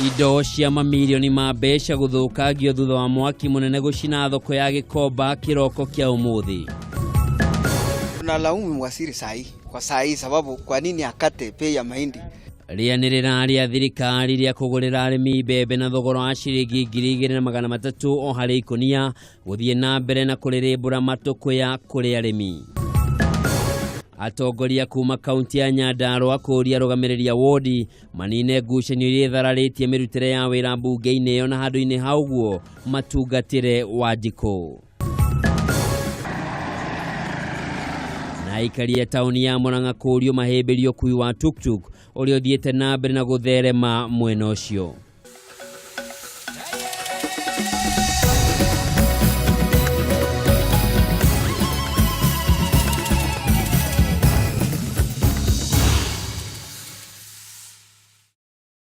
Indo cia mamirioni ma mbeca gũthũkangio thutha wa mwaki mũnene gũcina thoko ya Gĩkomba kĩroko kĩa ũmũthĩ. Tunalaumu waziri sahi kwa sahi, sababu kwa nini akate bei ya mahindi? Rĩanĩrĩra rĩa thirikari rĩa kũgũrĩra arĩmi mbembe na thogora wa ciringi 2300 o harĩ ikũnia gũthiĩ na mbere na kũrĩrĩmbũra matũkũya kũrĩ arĩmi. Atongoria kuma kaunti ya Nyandarua kũũria arũgamĩrĩri a wodi manine ngucanio iria ithararĩtie mĩrutĩre ya wĩra mbunge-inĩ ĩyo na handũ-inĩ ha ũguo matungatĩre Wanjikũ. Na aikari a taũni ya Murang'a kũũrio mahĩmbĩrie ũkui wa tuktuk ũrĩa ũthiĩte na mbere na gũtherema mwena ũcio.